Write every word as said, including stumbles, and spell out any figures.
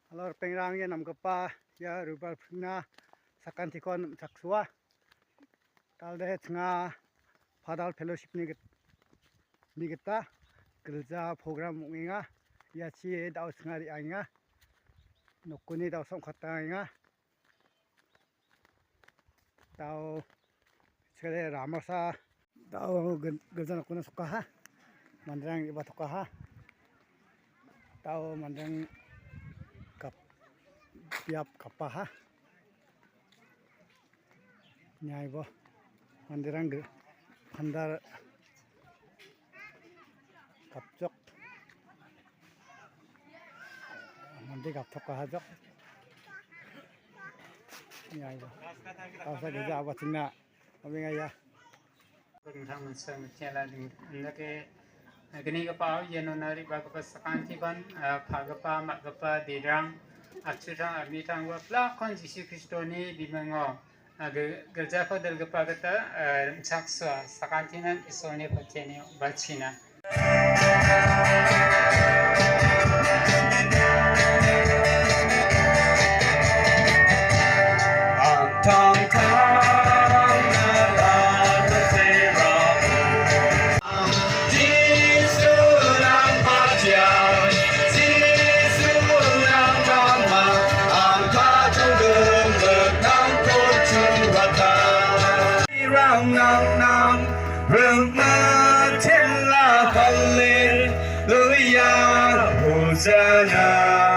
Alo, ripengrang, ia namgipa ia Rubalpringna sakantiko an·chaksoa. Talde chinga Fadal Fellowship-ni git-, ni gita gilja program ong·enga. Ia chi dao chinga re·angenga. Nokoni dao songkatangenga. Dao, sekali ramasa. Dao gil-, gilja nokona sokaha. Manderang iba tokaha. Dao manderang kap-, biap kapaha. Nyaibo. Manderang gil-, pandal kapjok. Mande gaptok kahajok. Nyaibo. Kausa gilja abatingna. Obengaya. Dingtang menseng mutiala ding-, indake, eh, gnigipao iano naribagipa sakantiban, eh, ka·gipa, ma·gipa, derang, atchirang, amitangba, plakon Jisu Kristoni bimingo, eh, gi-, giljako dilgipa gita, eh, rim·chaksoa, sakantinan Isolni patienio bachina. Hallelujah, Hosanna.